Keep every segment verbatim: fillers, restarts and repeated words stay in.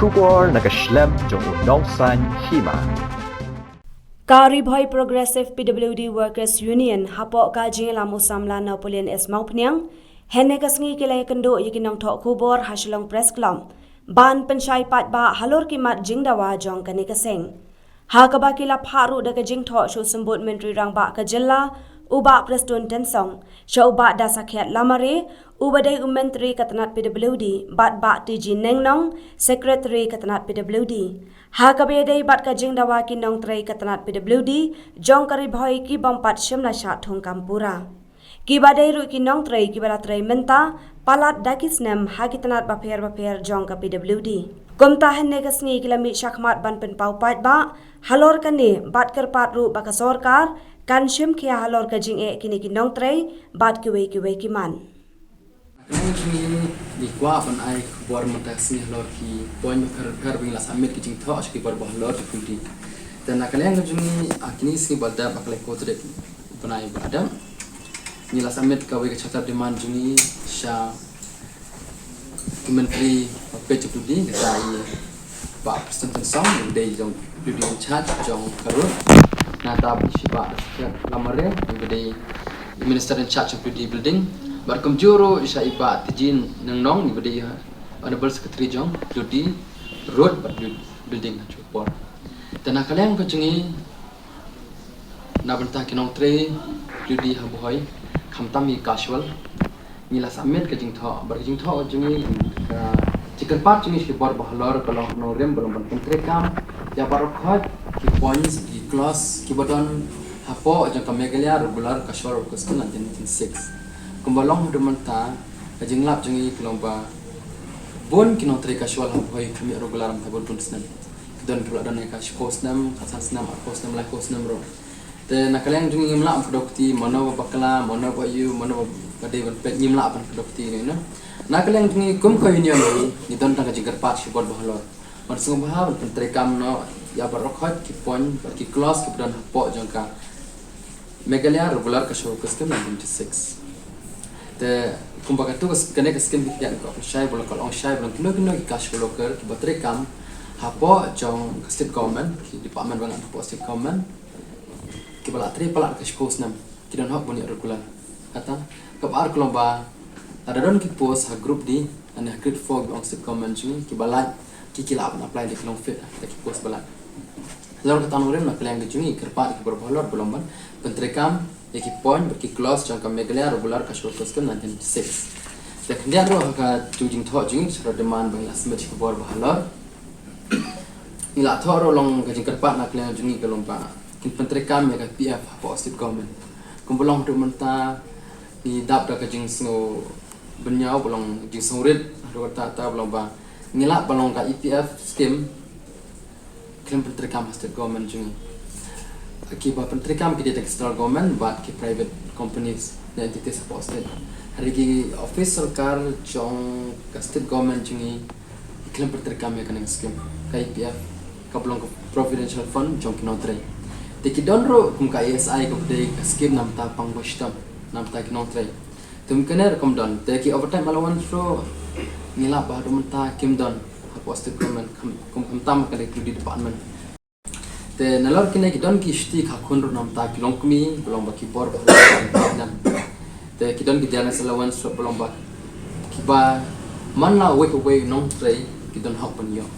Khubor na ka shlem jong u nongsan hima. Ka Ri Bhoi Progressive P W D Workers Union hapoh ka jingïalam u samla Napoleon S Mawphniang, hynne ka sngi ki la ïakynduh ïa ki nongthoh khubor ha Shillong Press Club ban pynshai paidbah halor ki mat jingdawa jong kane ka seng. Ha kaba ki la phah ruh da ka jingthoh sha u Symbud Myntri Rangbah ka jylla, u Bah Prestone Tynsong, sha u Bah Dasakhiat Lamare, uba dei u Myntri ka tnat P W D, bad Bah T G Nengnong, Secretary ka tnat P W D. Ha kaba ïadei bad ka jingdawa ki nongtrei ka tnat P W D jong ka Ri Bhoi ki bym pat shym la shah thungkam pura. Kiba dei ruh ki nongtrei kiba la trei mynta palat da ki snem ha ki tnat bapher bapher jong ka P W D. Kumta hynne ka sngi ki la mih shakhmat ban pynpaw paidbah halor kane bad kyrpad ruh ba ka sorkar kan shim khia halor ka jingeh kine ki nongtrei bad kiwei kiwei ki mat. Kane ka sngi ngi kwah ban ai khubor mynta ka sngi halor ki point bapher bapher ba ngi la submit ki jingthoh sha ki bor bahalor jong ki. Te na ka liang ka jong ngi, ha kine ki sngi ba la dep, ha ka lai ko tarik bnai ba la dep, ngi la submit kawei ka charter demand jong ngi sha ki myntri ba peit jong P W D, kata i Bah Prestone Tynsong, uba dei jong P W D in charge jong ka road. Nangta bad i Bah Dasakhiat Lamare, uba dei i Minister in charge jong P W D building. Bad kumjuh ruh sha i Bah T G Nengnong, uba dei Honorable Secretary jong P W D road bad building ha kajuh ka por. Te na ka liang ka jong ngi, na bynta ki nongtrei P W D ha Bhoi, khamtam ki casual, ngi la submit ka jingthoh, bad ka jingthoh ka jong ngi, ka jingkyrpad jong ngi sha ki bor bahalor ka long ha nongrim ba long ban pyntreikam ïa baroh khoit ki points, ki clause kiba don hapoh jong ka Meghalaya Regular Casual Worker Scheme nineteen ninety-six. Kumba long haduh mynta, ka jinglap jong ngi ka long ba bun ki nongtrei casual ha Bhoi kim ïoh regular mynta bun bun snem. Ki don kiba la don ïa ka shiphew snem, ka san snem, arphew snem, laiphew snem ruh. Te na ka liang jong ngi ngim lah ban kdew kti mano ba bakla, mano ba ïoh, mano ba dei ban peit, ngim lah ban kdew kti ne, no. Na ka liang jong ngi kum ka union ngi, ngi don tang ka jingkyrpad sha ki bor bahalor ban sngewbha ban pyntreikam noh ïa baroh khoit ki point bad ki clause kiba don hapoh jong ka Meghalaya Regular Casual Worker Scheme nineteen ninety-six. Te kumba katto ka s-, kane ka scheme ki kyndiat, ngi kwah pynshai ba long, ka long shai ba long kino kino ki casual worker kiba treikam hapoh jong ka state government, ki department ba ngat hapoh state government, kiba la trei palat ka shiphew snem, ki don hok ban ïoh regular. Kata kaba ar ka long ba lada don ki post ha group D lane ha grade four ba ong state government jong ngi, kiba lait ki, ki lah ban apply da ki long fit da ki post ba lait. Halor kata nongrim, na ka liang ka jong ngi kyrpad ki bor bahalor ba long ban pyntreikam ïa ki point bad ki clause jong ka Meghalaya Regular Casual Worker Scheme nineteen ninety-six. Te khyndiat ruh ha ka jingthoh jong ngi, ka charter demand ba ngi la submit sha ki bor bahalor, ngi la thoh ruh long ka jingkyrpad na ka liang jong ngi ka long ba kin pyntreikam ïa ka P F hapoh state government. Kumba long haduh mynta ngi dap da ka jingsngewbynñiaw ba long jingsngewrit haduh katta katta ba long ba ngi lah ba long ka E P F scheme khlem pyntreikam ha state government jong ngi. Kiba pyntreikam ki dei tang ki central government bad ki private companies ne entities hapoh state. Hynrei ki office sorkar jong ka state government jong ngi ki khlem pyntreikam ïa kane ka scheme, ka E P F, kaba long ka providential fund jong ki nongtrei. Te ki don ruh kum ka E S I, kaba dei ka scheme na bynta pang ba shitom na bynta ki nongtrei. Te kum kane ruh kam don. Te ki overtime allowance ruh ngi lap ba haduh mynta kim don hapoh state government, kham, kum, khamtam ha kane ka P W D department. Te nalor kine ki don ki shuti khakhun ruh na bynta ki longkmie, ba long ba ki bor bahalor. Te ki don ki dearness allowance ruh ba long ba kiba man la wei pa wei u nongtrei ki don hok ban ïoh.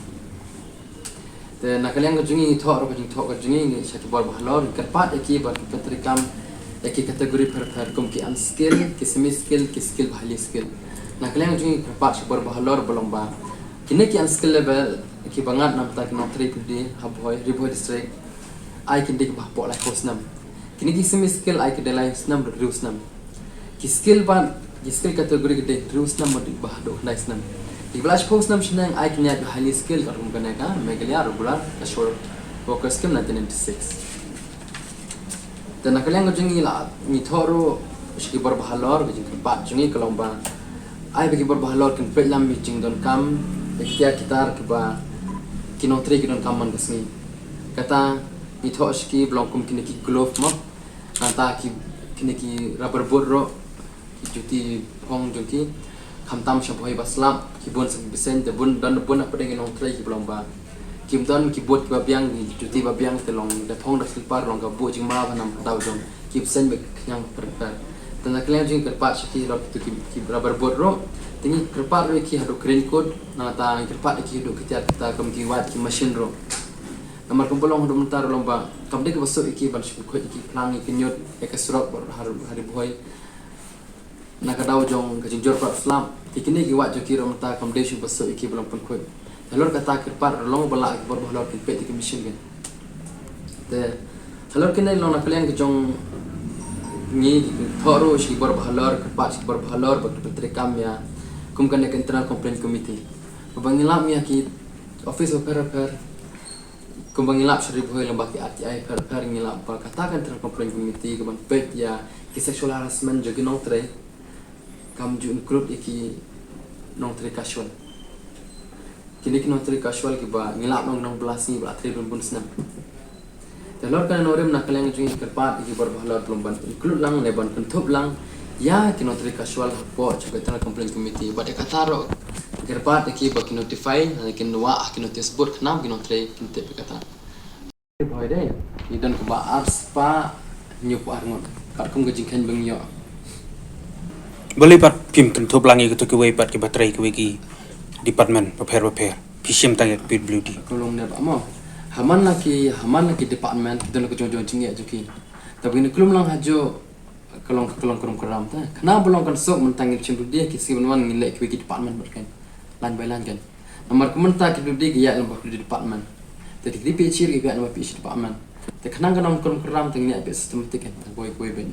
Te na ka liang ka jong ngi, ngi thoh ruh ka jingthoh ka jong ngi sha ki bor bahalor, ngi kyrpad ïa ki ba kin pyntreikam ïa ki category pher pher kum ki unskilled, ki semi skilled, ki skilled bad highly skilled. Na ka liang ka jong ngi ngi kyrpad sha ki bor bahalor ba long ba kine ki unskilled labour kiba ngat na bynta ki nongtrei P W D ha Bhoi, Ri Bhoi District, ai kin dei kiba hapoh laiphew snem. Kine ki semi skill ai ki dei lai snem, hynriew snem. Ki skill bad ki skill category ki dei hynriew snem bad kiba haduh khyndai snem. Kiba la shiphew snem shaneng ai kin ïaid ba highly skill, katkum kane ka Meghalaya Regular Casual Worker Scheme nineteen ninety-six. Te na ka liang ka jong ngi la, ngi thoh ruh sha ki bor bahalor, ka jingkyrpad jong ngi ka long ba ai ba ki bor bahalor kin peit lam ïa ki jingdonkam, ïa ki tiar ki tar kiba ki nongtrei ki donkam man ka sngi. Kata ngi thoh sha ki ba long kum kine ki glove mo, nangta ki, kine ki rubber boot ruh, ki juti phong jong ki, khamtam sha Bhoi ba slap, Ki bun sa ki bseiñ, te bun, don bun na pdeng ki nongtrei kiba long ba kim don ki boot kiba biang, ki juti ba biang, te long da thong da slipar, long ka buh jingma ba nam ka daw jong ki bseiñ ba khñiang pyrkhat. Te na ka liang jong ngi kyrpad sha ki halor kito ki, ki rubber boot ruh, te ngi kyrpad ruh ïa ki haduh ka raincoat, nangta ngi kyrpad ïa ki haduh ki tiar kita kum ki wait ki machine ruh. Namar kumba long haduh mynta ruh long ba kam dei kaba suk ïa ki ban shu pynkhuid ïa ki phlang ïa ki ñiut ïa ka surok bad ha Ri Bhoi. Na ka daw jong ka jingjur palat slap, te kine ki wait jong ki ruh mynta kam dei shuh ba suk ïa ki ba long pynkhuid. Halor kata kyrpad ruh long ba lah ki bor ba halor kin peit ïa ki machine kin. Te halor kine long na ka liang ka jong ngi, thoh ruh sha ki bor ba halor, kyrpad sha ki bor ba halor ba ki pyntreikam ïa kum kane ka Internal Complaint Committee. Ba ngi lap ïa ki office bapher bapher. Kumba ngi lap sha Ri Bhoi lem bad ki R T I bapher bapher, ngi lap ba kata ka Internal Complaint Committee kaban peit ïa ki sexual harassment jong ki nongtrei kam ju include ïa ki nongtrei casual. Kine ki nongtrei casual kiba ngi lap long nongbylla sngi ba la trei bun bun snem. Te halor kane nongrim na ka liang jong ngi kyrpad ïa ki bor ba halor ba long ban include lang ne ban kynthup lang ïa ki nongtrei casual hapoh jong ka Internal Complaint Committee. Bad ïa kata ruh kyrpad ïa ki ba kin notify, ne kin wah ha ki notice board khnang ba ki nongtrei kin tip ïa kata. Bhoi dei, ngi don kaba arspah hynñiewphew ar ngut katkum ka jingkheiñ ba ngi ïoh. Balei pat phim kynthup lang ïa kito kiwei pat kiba trei kiwei ki department bapher bapher? Phi shim tang ïa ka P W D. Ka long ne ba mo. Ha man la ki, ha man la ki department ki don la ka jong jong jingeh jong ki. Te ba ngin ïa khlem lang hajuh ka long, ka long ka rum ka ram te. Khnang ba long kan suk mynta ngin shim ruh de ki sngi ban wan ngin leh kiwei ki department bad kan. Line by line kan. Namar ka mynta ki P W D ki ïaid lem bad ki department. Te ki P H E ki ïaid lem bad P H E department. Te khnang ka long ka rum ka ram te ngin ïaid beit systematic kan. Te boi boi beit.